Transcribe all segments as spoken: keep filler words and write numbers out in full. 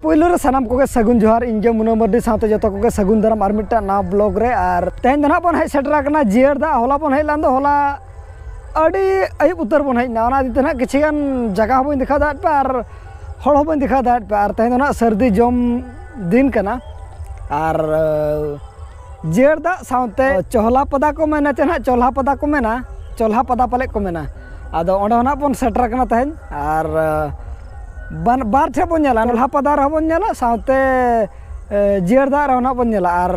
ᱯᱩᱭᱞᱩ ᱨᱮ ᱥᱟᱱᱟᱢ ᱠᱚᱜᱮ ᱥᱟᱹᱜᱩᱱ ᱡᱚᱦᱟᱨ᱾ ᱤᱧ ᱜᱮ ᱢᱩᱱᱟᱹ ᱢᱟᱹᱨᱰᱤ ᱥᱟᱶᱛᱮ ᱡᱚᱛᱚ ᱠᱚᱜᱮ ᱥᱟᱹᱜᱩᱱ ᱫᱟᱨᱟᱢ ᱟᱨ ᱢᱤᱫᱴᱟᱝ ᱱᱟᱣᱟ ᱵᱞᱚᱜ ᱨᱮ᱾ ᱟᱨ ᱛᱮᱦᱮᱧ ᱫᱚ ᱱᱟᱦᱟᱜ ᱵᱚᱱ ᱦᱮᱡ ᱥᱮᱴᱮᱨ ᱟᱠᱟᱱᱟ ᱡᱤᱭᱟᱹᱲ ᱫᱟᱜ᱾ ᱦᱚᱞᱟ ᱵᱚᱱ ᱦᱮᱡ ᱞᱮᱱ ᱫᱚ, ᱦᱚᱞᱟ ᱟᱹᱰᱤ ᱟᱹᱭᱩᱵ ᱩᱛᱟᱹᱨ ᱵᱚᱱ ᱦᱮᱡ ᱮᱱᱟ, ᱚᱱᱟ ᱤᱫᱤ ᱛᱮ ᱱᱟᱦᱟᱜ ᱠᱤᱪᱷᱤ ᱜᱟᱱ ᱡᱟᱭᱜᱟ ᱦᱚᱸ ᱵᱟᱹᱧ ᱫᱮᱠᱷᱟᱣ ᱫᱟᱲᱮᱭᱟᱜ ᱯᱮᱭᱟ ᱟᱨ ᱦᱚᱲ ᱦᱚᱸ ᱵᱟᱹᱧ ᱫᱮᱠᱷᱟᱣ ᱫᱟᱲᱮᱭᱟᱜ ᱯᱮᱭᱟ᱾ ᱟᱨ ᱛᱮᱦᱮᱧ ᱫᱚ ᱱᱟᱦᱟᱜ ᱥᱟᱹᱨᱫᱤ ᱡᱚᱢ ᱫᱤᱱ ᱠᱟᱱᱟ᱾ ᱟᱨ ᱡᱤᱭᱟᱹᱲ ᱫᱟᱜ ᱥᱟᱶᱛᱮ ᱪᱚᱦᱞᱟ ᱯᱟᱫᱟ ᱠᱚ ᱢᱮᱱᱟ, ᱪᱮ ᱱᱟᱦᱟᱜ ᱪᱚᱞᱦᱟ ᱯᱟᱫᱟ ᱠᱚ ᱢᱮᱱᱟ, ᱪᱚᱞᱦᱟ ᱯᱟᱫᱟ ᱯᱟᱞᱮᱫ ᱠᱚ ᱢᱮᱱᱟ᱾ ᱟᱫᱚ ᱚᱸᱰᱮ ᱦᱚᱸ ᱱᱟᱦᱟᱜ ᱵᱚᱱ ᱥᱮᱴᱮᱨ ᱟᱠᱟᱱᱟ ᱛᱮᱦᱮᱧ᱾ ᱟᱨ ᱵᱟᱱ- ᱵᱟᱨ ᱴᱷᱮᱡ ᱵᱚᱱ ᱧᱮᱞᱟ, ᱪᱚᱞᱦᱟ ᱯᱟᱫᱟ ᱨᱮᱦᱚᱸ ᱵᱚᱱ ᱧᱮᱞᱟ, ᱥᱟᱶᱛᱮ ᱡᱤᱭᱟᱹᱲ ᱫᱟᱜ ᱨᱮᱦᱚᱸ ᱱᱟᱦᱟᱜ ᱵᱚᱱ ᱧᱮᱞᱟ᱾ ᱟᱨ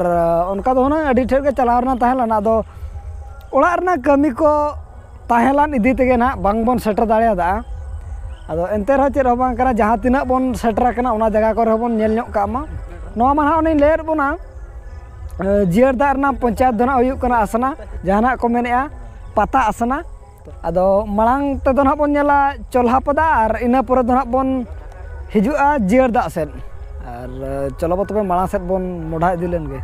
ᱚᱱᱠᱟ ᱫᱚ ᱦᱩᱱᱟᱹᱝ ᱟᱹᱰᱤ ᱴᱷᱮᱡ ᱜᱮ ᱪᱟᱞᱟᱣ ᱨᱮᱱᱟᱜ ᱛᱟᱦᱮᱸ ᱞᱮᱱᱟ᱾ ᱟᱫᱚ ᱚᱲᱟᱜ ᱨᱮᱱᱟᱜ ᱠᱟᱹᱢᱤ ᱠᱚ ᱛᱟᱦᱮᱸ ᱞᱮᱱ ᱤᱫᱤ ᱛᱮᱜᱮ ᱱᱟᱦᱟᱜ ᱵᱟᱝ ᱵᱚᱱ ᱥᱮᱴᱮᱨ ᱫᱟᱲᱮᱭᱟᱫᱟ᱾ ᱟᱫᱚ ᱮᱱᱛᱮ ᱨᱮᱦᱚᱸ ᱪᱮᱫ ᱦᱚᱸ ᱵᱟᱝ ᱠᱟᱱᱟ, ᱡᱟᱦᱟᱸ ᱛᱤᱱᱟᱹᱜ ᱵᱚᱱ ᱥᱮᱴᱮᱨ ᱟᱠᱟᱱᱟ ᱚᱱᱟ ᱡᱟᱭᱜᱟ ᱠᱚᱨᱮ ᱦᱚᱸ ᱵᱚᱱ ᱧᱮᱞ ᱧᱚᱜ ᱠᱟᱜ ᱢᱟ᱾ ᱱᱚᱣᱟ ᱢᱟ ᱱᱟᱦᱟᱜ ᱚᱱᱮᱧ ᱞᱟᱹᱭᱟᱫ ᱵᱚᱱᱟ, ᱡᱤᱭᱟᱹᱲ ᱫᱟᱜ ᱨᱮᱱᱟᱜ ᱯᱚᱧᱪᱟᱭᱮᱛ ᱫᱚ ᱱᱟᱦᱟᱜ ᱦᱩᱭᱩᱜ ᱠᱟᱱᱟ ᱟᱥᱱᱟ, ᱡᱟᱦᱟᱱᱟᱜ ᱠᱚ ᱢᱮᱱᱮᱫᱼᱟ ᱯᱟᱛᱟ ᱟᱥᱱᱟ᱾ ᱟᱫᱚ ᱢᱟᱲᱟᱝ ᱛᱮᱫᱚ ᱱᱟᱦᱟᱜ ᱵᱚᱱ ᱧᱮᱞᱟ ᱪᱚᱞᱦᱟ ᱯᱟᱫᱟ, ᱟᱨ ᱤᱱᱟᱹ ᱯᱚᱨᱮ ᱫᱚ ᱱᱟᱦᱟᱜ ᱵᱚᱱ ᱦᱤᱡᱩᱜᱼᱟ ᱡᱤᱭᱟᱹᱲ ᱫᱟᱜ ᱥᱮᱫ᱾ ᱟᱨ ᱪᱚᱞᱚ ᱵᱚ ᱛᱚᱵᱮ ᱢᱟᱲᱟᱝ ᱥᱮᱫ ᱵᱚᱱ ᱢᱚᱰᱷᱟ ᱤᱫᱤ ᱞᱮᱱ ᱜᱮ᱾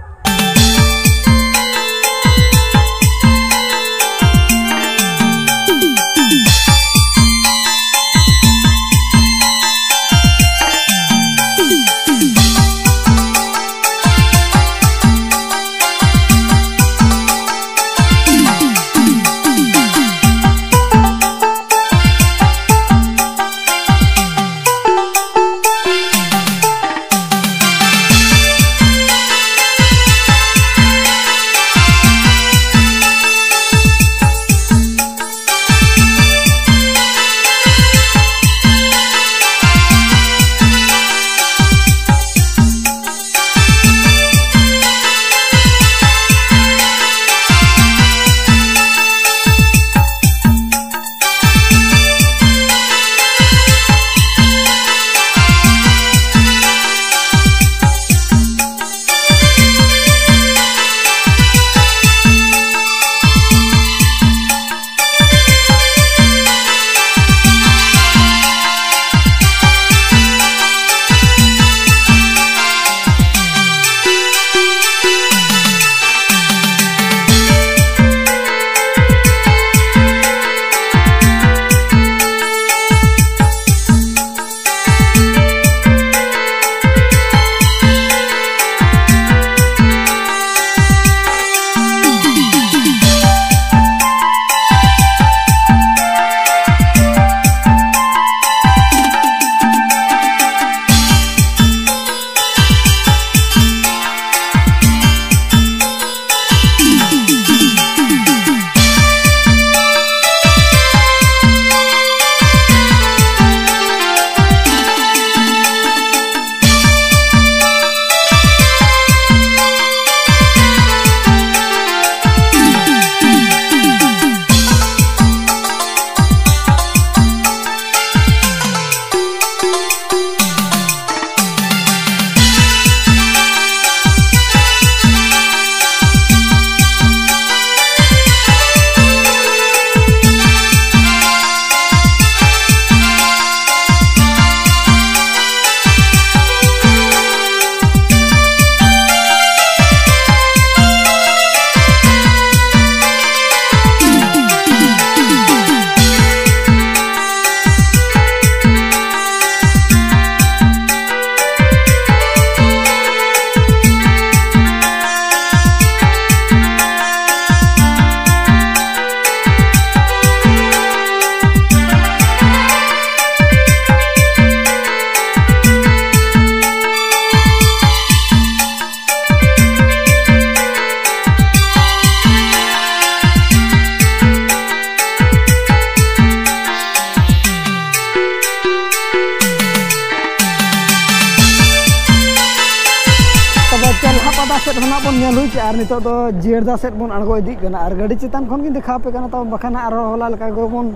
ᱥᱮᱫ ᱠᱷᱚᱱᱟᱜ ᱵᱚᱱ ᱧᱮᱞ ᱦᱩᱭ ᱠᱮᱜᱼᱟ ᱟᱨ ᱱᱤᱛᱚᱜ ᱫᱚ ᱡᱤᱭᱟᱹᱲᱫᱟ ᱥᱮᱫ ᱵᱚᱱ ᱟᱬᱜᱚ ᱤᱫᱤᱜ ᱠᱟᱱᱟ᱾ ᱟᱨ ᱜᱟᱹᱰᱤ ᱪᱮᱛᱟᱱ ᱠᱷᱚᱱ ᱜᱤᱧ ᱫᱮᱠᱷᱟᱣ ᱟᱯᱮ ᱠᱟᱱᱟ, ᱛᱚ ᱵᱟᱠᱷᱟᱱ ᱟᱨᱦᱚᱸ ᱦᱚᱞᱟ ᱞᱮᱠᱟ ᱜᱮᱵᱚᱱ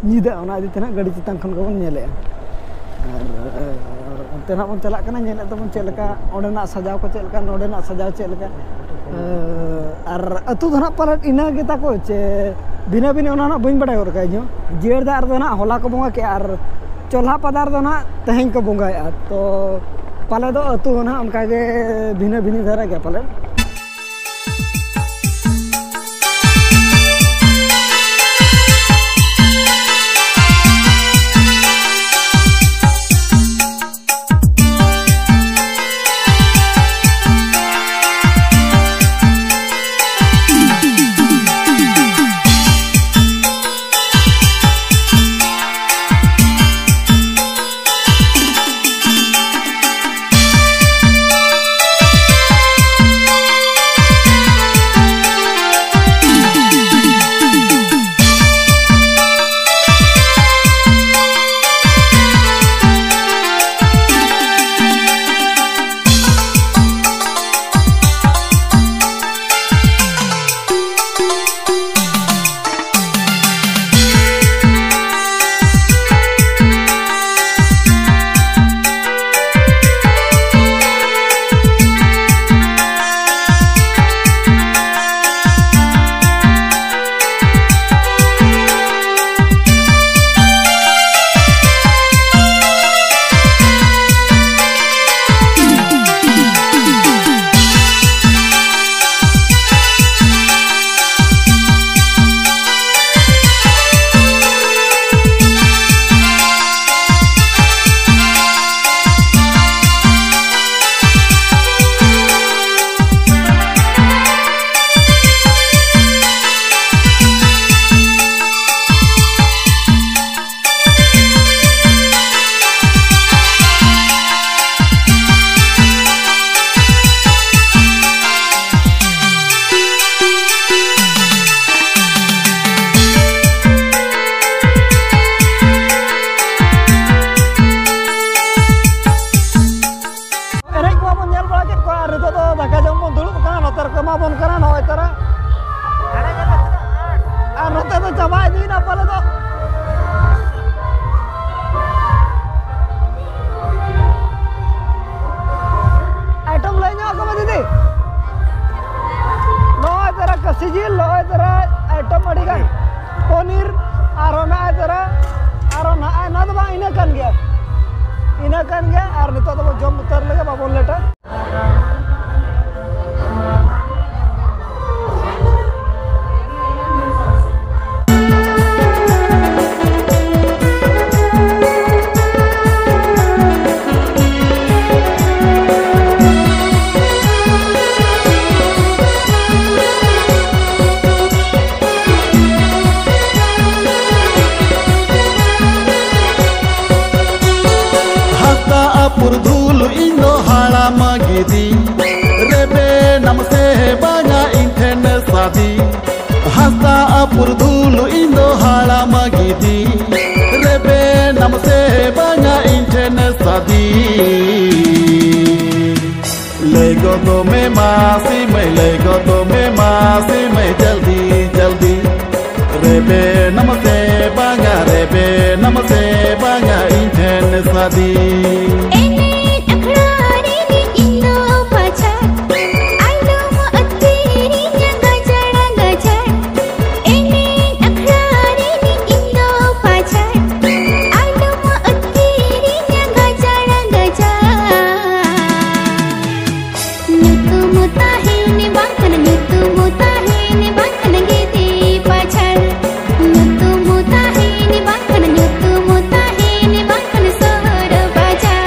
ᱧᱤᱫᱟᱹᱜᱼᱟ, ᱚᱱᱟ ᱤᱫᱤ ᱛᱮ ᱱᱟᱜ ᱜᱟᱹᱰᱤ ᱪᱮᱛᱟᱱ ᱠᱷᱚᱱ ᱜᱮᱵᱚᱱ ᱧᱮᱞᱮᱜᱼᱟ᱾ ᱟᱨ ᱚᱱᱛᱮ ᱱᱟᱜ ᱵᱚᱱ ᱪᱟᱞᱟᱜ ᱠᱟᱱᱟ, ᱧᱮᱞᱮᱫ ᱛᱟᱵᱚᱱ ᱪᱮᱫ ᱞᱮᱠᱟ ᱚᱸᱰᱮᱱᱟᱜ ᱥᱟᱡᱟᱣ ᱠᱚ, ᱪᱮᱫ ᱞᱮᱠᱟ ᱱᱚᱸᱰᱮᱱᱟᱜ ᱥᱟᱡᱟᱣ ᱪᱮᱫ ᱞᱮᱠᱟ᱾ ᱟᱨ ᱟᱹᱛᱩ ᱫᱚ ᱱᱟᱜ ᱯᱟᱞᱮᱫ ᱤᱱᱟᱹ ᱜᱮᱛᱟ ᱠᱚ ᱪᱮ ᱵᱷᱤᱱᱟᱹ ᱵᱷᱤᱱᱟᱹ, ᱚᱱᱟ ᱱᱟᱜ ᱵᱟᱹᱧ ᱵᱟᱰᱟᱭ ᱜᱚᱫ ᱠᱟᱜᱼᱟ ᱤᱧᱦᱚᱸ᱾ ᱡᱤᱭᱟᱹᱲᱫᱟ ᱨᱮᱫᱚ ᱱᱟᱜ ᱦᱚᱞᱟ ᱠᱚ ᱵᱚᱸᱜᱟ ᱠᱮᱜᱼᱟ ᱟᱨ ᱪᱚᱞᱦᱟ ᱯᱟᱫᱟ ᱨᱮᱫᱚ ᱱᱟᱜ ᱛᱮᱦᱮᱧ ᱠᱚ ᱵᱚᱸᱜᱟᱭᱮᱜᱼᱟ᱾ ᱛᱚ ᱯᱟᱞᱮ ᱫᱚ ᱟᱹᱛᱩ ᱦᱚᱸ ᱱᱟᱜ ᱚᱱᱠᱟ ᱜᱮ ᱵᱷᱤᱱᱟᱹ ᱵᱷᱤᱱᱟᱹ ᱫᱷᱟᱨᱟ ᱜᱮᱭᱟ ᱯᱟᱞᱮᱫ᱾ ᱱᱤᱛᱚᱜ ᱫᱚᱵᱚ ᱡᱚᱢ ᱩᱛᱟᱹᱨ ᱞᱮᱜᱮ, ᱵᱟᱵᱚᱱ ᱞᱮᱴᱟ᱾ ᱦᱟᱥᱟ ᱟᱯᱩᱨ ᱫᱷᱩᱞ ᱤᱧ ᱫᱚ ᱦᱟᱲᱟᱢ ᱜᱤᱫᱤᱧ, ᱨᱮᱵᱮᱱᱟᱢ ᱥᱮ ᱵᱟᱝᱟ ᱤᱧ ᱴᱷᱮᱱ ᱥᱟᱫᱤ᱾ ᱦᱟᱥᱟ ᱟᱯᱩᱨ ᱫᱷᱩᱞ ᱤᱧ ᱫᱚ ᱦᱟᱲᱟᱢ ᱜᱤᱫᱤᱧ, ᱨᱮᱵᱮᱱᱟᱢ ᱥᱮ ᱵᱟᱝᱟ ᱤᱧ ᱴᱷᱮᱱ ᱥᱟᱫᱤ᱾ ᱞᱟᱹᱭ ᱜᱚᱫᱚ ᱢᱮ ᱢᱟᱹᱥᱤ ᱢᱟᱹᱭ, ᱞᱟᱹᱭ ᱜᱚᱫᱚ ᱢᱮ ᱢᱟᱹᱥᱤ ᱢᱟᱹᱭ, ᱡᱟᱞᱫᱤ ᱡᱟᱞᱫᱤ᱾ ᱨᱮᱵᱮᱱᱟᱢ ᱥᱮ ᱵᱟᱝᱟ, ᱨᱮᱵᱮᱱᱟᱢ ᱥᱮ ᱵᱟᱝᱟ ᱤᱧ ᱴᱷᱮᱱ ᱥᱟᱫᱤ᱾ ᱮᱱᱮᱡ ᱟᱠᱷᱲᱟ ᱨᱤᱱᱤᱡ ᱤᱧ ᱫᱚ ᱯᱟᱪᱷᱟ, ᱟᱞᱚᱢ ᱟᱹᱛᱠᱤᱨᱤᱧᱟ ᱜᱟᱡᱟᱲ ᱜᱟᱡᱟᱲ᱾ ᱮᱱᱮᱡ ᱟᱠᱷᱲᱟ ᱨᱤᱱᱤᱡ ᱤᱧ ᱫᱚ ᱯᱟᱪᱷᱟ, ᱟᱞᱚᱢ ᱟᱹᱛᱠᱤᱨᱤᱧᱟ ᱜᱟᱡᱟᱲ ᱜᱟᱡᱟᱲ᱾ ᱧᱩᱛᱩᱢ ᱛᱟᱦᱮᱱ ᱵᱟᱝ ᱠᱷᱟᱱ, ᱧᱩᱛᱩᱢ ᱛᱟᱦᱮᱱ ᱵᱟᱝ ᱠᱷᱟᱱ ᱜᱤᱫᱤ ᱯᱟᱪᱷᱟᱲ᱾ ᱧᱩᱛᱩᱢ ᱛᱟᱦᱮᱱ ᱵᱟᱝ ᱠᱷᱟᱱ, ᱧᱩᱛᱩᱢ ᱛᱟᱦᱮᱱ ᱵᱟᱝ ᱠᱷᱟᱱ ᱥᱚᱦᱚᱨ ᱵᱟᱡᱟᱨ᱾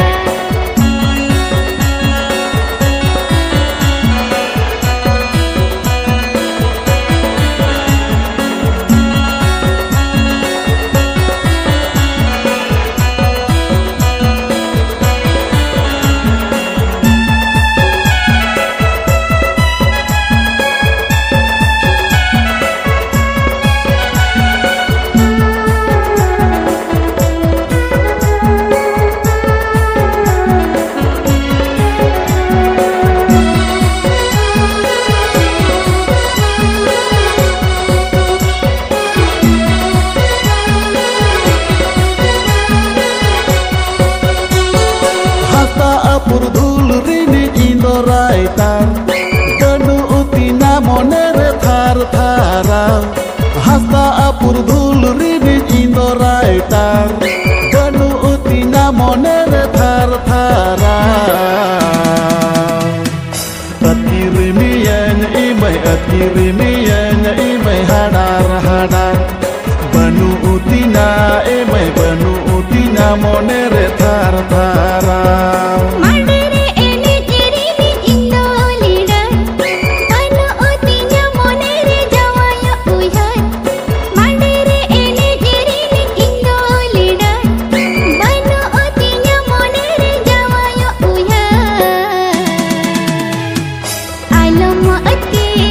ᱦᱟᱥᱟ ᱟᱹᱯᱩᱨ ᱫᱷᱩᱞ ᱨᱤᱱᱤᱡ ᱤᱧ ᱫᱚ ᱨᱟᱭᱛᱟᱨ, ᱵᱟᱹᱱᱩᱜ ᱛᱤᱧᱟ ᱢᱚᱱᱮ ᱨᱮ ᱛᱷᱟᱨ ᱛᱷᱟᱨᱟᱣ᱾ ᱦᱟᱥᱟ ᱟᱹᱯᱩᱨ ᱫᱷᱩᱞ ᱨᱤᱱᱤᱡ ᱤᱧ ᱫᱚ ᱨᱟᱭᱛᱟᱨ, ᱵᱟᱹᱱᱩᱜ ᱛᱤᱧᱟ ᱢᱚᱱᱮ ᱨᱮ ᱛᱷᱟᱨ ᱛᱷᱟᱨᱟᱣ᱾ ᱨᱤᱢᱤᱭᱟᱹᱧ ᱤᱢᱟᱹᱭ ᱦᱟᱰᱟᱨ ᱦᱟᱰᱟᱨ, ᱵᱟᱹᱱᱩᱜ ᱛᱤᱧᱟ ᱤᱢᱟᱹᱭ, ᱵᱟᱹᱱᱩᱜ ᱛᱤᱧᱟ ᱢᱚᱱᱮ ᱨᱮ ᱛᱷᱟᱨ ᱛᱷᱟᱨᱟᱣ᱾ ᱢᱟᱸᱰᱮ ᱨᱮ ᱮᱱᱮᱡ ᱨᱤᱱᱤᱡ ᱤᱧ ᱫᱚ ᱞᱤᱰᱟᱹ, ᱵᱟᱹᱱᱩᱜ ᱛᱤᱧᱟ ᱢᱚᱱᱮ ᱨᱮ ᱡᱟᱶᱟᱭᱚᱜ ᱩᱭᱦᱟᱹᱨ᱾ ᱢᱟᱸᱰᱮ ᱨᱮ ᱮᱱᱮᱡ ᱨᱤᱱᱤᱡ ᱤᱧ ᱫᱚ ᱞᱤᱰᱟᱹ, ᱵᱟᱹᱱᱩᱜ ᱛᱤᱧᱟ ᱢᱚᱱᱮ ᱨᱮ ᱡᱟᱶᱟᱭᱚᱜ ᱩᱭᱦᱟᱹᱨ᱾ ᱟᱞᱚᱢ ᱟᱹᱛᱠᱤᱨ